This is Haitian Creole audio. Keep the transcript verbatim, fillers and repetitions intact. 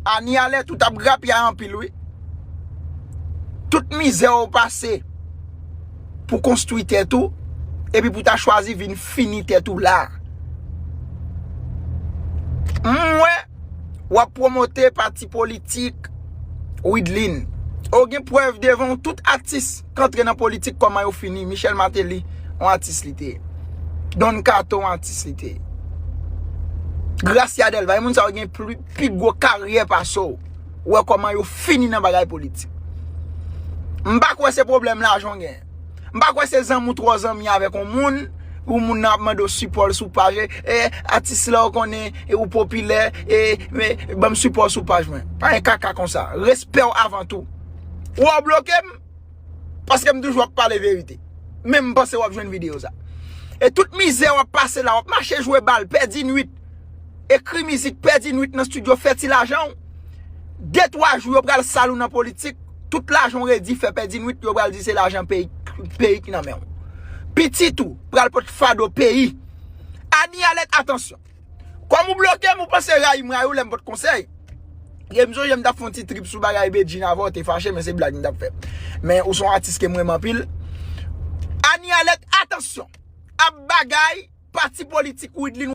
Ani Alèt, ou t ap grapyay anpil, wi. Tout mizè w pase pou konstwi tèt ou, epi pou ta chwazi vin fini tèt ou la. M wè w ap pwomote pati politik Widlin. Ou gen prèv devan w, tout atis k antre nan politik, kòman yo fini. Michel Martelly, yon atis li te ye. Don Kato, yon atis li te ye. Gracia Delva, e moun sa yo gen pli, pi gwo karyè pase w. Ou wè kòman yo fini nan bagay politik. M pa kwè se pwoblèm lajan w gen. M pa kwè se zanmi w twò zanmi avèk yon moun, pou moun nan ap mande w sipò l sou paj. E, e, atis la, ou konnen, e, ou popilè, e, men, ban m sipò sou paj mwen. Pa gen kaka konsa. Respè w avan tou. Ou wè w bloke m, paske m toujou ap pale verite. Men m panse w ap jwenn videyo sa. E tout mizè w ap pase la, w ap mache jwe bal, pèdi nwit, ekri mizik, pèdi nwit nan estidyo, fè ti lajan w. De twa jou, yo pral sal ou nan politik. Tout lajan w redi fè pèdi nwit, yo pral di se lajan peyi, peyi ki nan men w. Pitit ou pral pot fado peyi. Ani Alèt, atansyon. Kòm ou bloke m, ou panse rayi m, rayi w lè m pot konsèy. E m sonje m t ap fè yon ti trip sou bagay Bedjine avè w, te fache, men se blag m t ap fè. Men ou se yon atis ke m renmen anpil. Ani Alèt, atansyon. Ap bagay, pati politik Widlin